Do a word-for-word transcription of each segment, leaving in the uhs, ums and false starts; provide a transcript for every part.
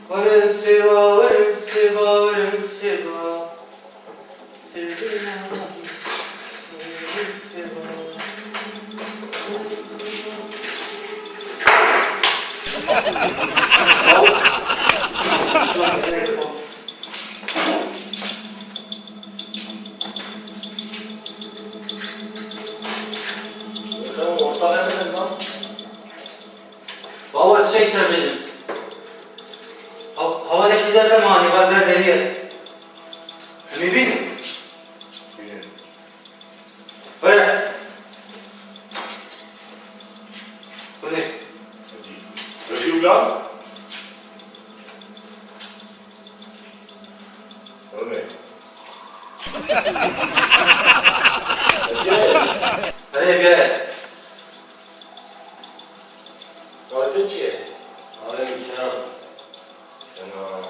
Werin sêva, werin sêva, werin sêva. Sêva, werin sêva. Baba, ez çek ser bêjim. Ha-, havalekî zerte manî, va ber derî ye. Em ê bînin. Bînin. Were. Hûn ê. Hadi. Hadi ulan. Hadi. Hadi gel. Navê te çi ye? Navê min Kenan. Kenan.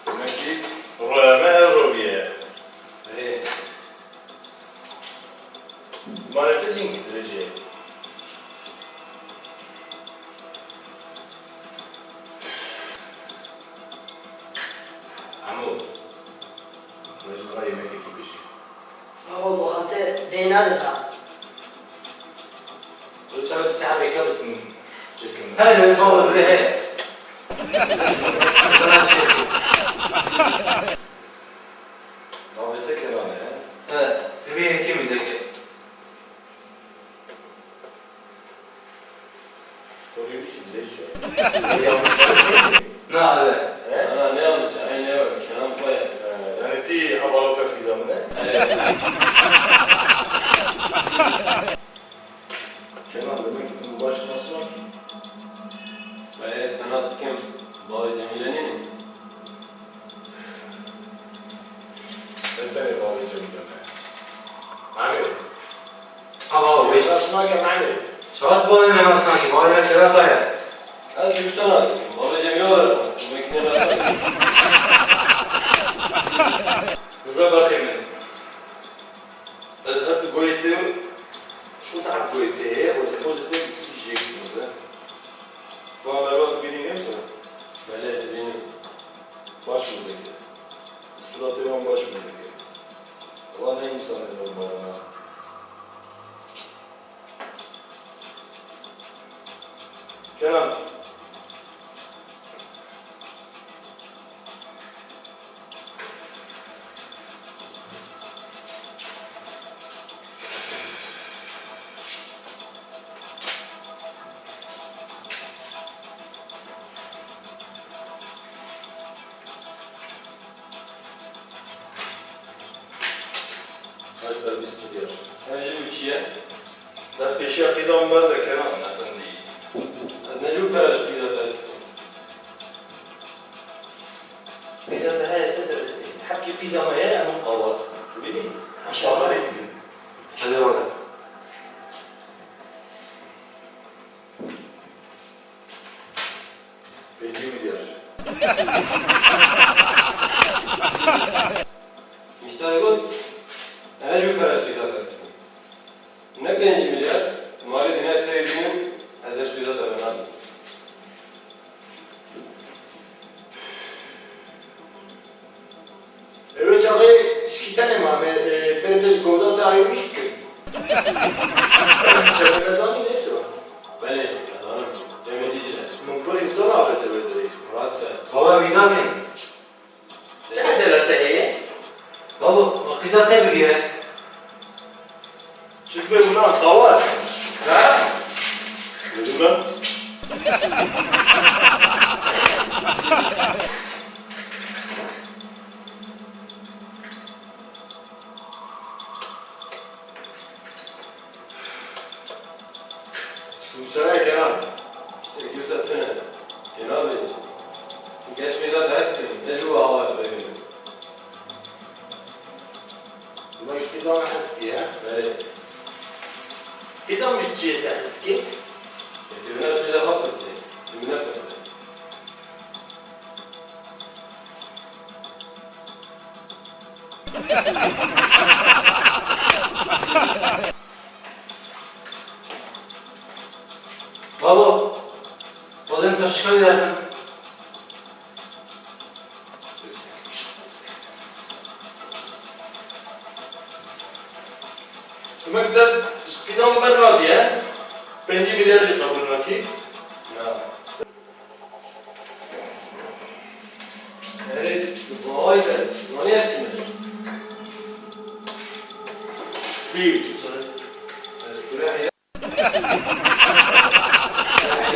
Demek ki roya me ev robî ye. Erê. Zimanê te çînkî dirêj e. Emo. Wê ji min re yemekekî bijî. Baba, loqante deyna dida. Tu çawa tu saeteke bisin çekin. Hele baba, bile he. Sana çekin. Davete Kenan e. He, tu bir kim zeki? Konuyu kim zeki? Yanlış. Na, evet. He? Ana, ne yanlış ya? Aynı ya, bak, Kenan Kaya. He, yani ti havalı kapı zamanı. Evet. Kenan, demek ki tu baş nasıl ki? Belê, te nas dikim, bavê Cemîle nîne? Ne tenê bavê Cemîle me? Amê. Ha, bavê. Nas nakem Amê. Şahas bavê me nas nakî, bavê me Kenan Kaya. Ez jî wisa nas dikim, bavê Cemîle were, demek ne nas nakim. Rıza baxê min. Ez her du goyê te, çi te'b goyê te heye, û ez goyê te biskî jê bikim ez. Tu merva dibînî ne wisa? Belê, dibînim. Baş mizek e. Suratê wan baş mizek e. Wan ne însanê normal e. Kenan. Kaç tane bîst milyar? Ev ji bo çi ye? Derpêşiya qîza min berde Kenan efendî. Ez ne ji bo pere ji qîza te ez dikim. Qîza te heye sê devletê. Heqî qîza me ye, em qawat. Dibînî? Em şaxarê dikin. Hadi wele. Pêncî milyar. Mîştarê got, ez ji feraj qîza te ez dikim. Ne pêncî milyar, malê dinya tevî bînim, ez ji qîza te ve nadim. Ê wê çaxê tişkî tenê ma, em ê, e, serê te ji govda te ayirmîş bikin. Çemê me zanî ne wisa? Belê, ez zanim. Çemê Dîcle. Min pir însan avête wê derê. Rast e. Baba, wî nakin. Çi ecele te heye? Babo, qîza te biriye. Çi dibe buna qawat? Ha? Dedim ben. Çikim sene Kenan. Tiştekî wisa tune. Têna bêjî. Geş qîza te hestî. Ne ji bo awa bêjî. Demek ji qîza me hez dikî, he? Belê. Qîza min ji çiyê te hez dikî? Yekê min ji qîza xwe pirsê. Tu min nepirse. Babo, xwedin pişka derdim. Mekteb qîza min bernadiye. Pêncî milyar jî qebûl nakî. Ya. Erê, vay be, zanî ez kim im? Wî. Ez kure heyran.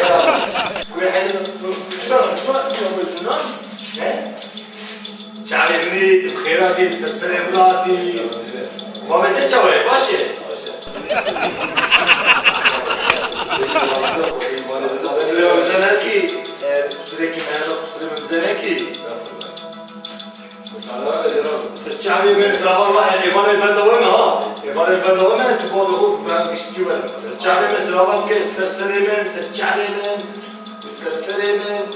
Ya, kure heyran. Çima, çima, çima, çima? He? Çavê min î, tu bi xêr hatî, bi ser serê min hatî. Babê te çawa ye? Baş e? Qusirê min bize nekî, e, qusirê kî me hebe, qusirê min bize nekî. Ser çavê min sirava me, êvarê benda we me ha. Êvarê benda we me, tu bavê xwe bi giştî were. Ser çavê min sirava bike, ser serê min, ser çavê min, ser serê min.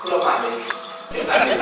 Kula Mehmet. Ê Mehmet,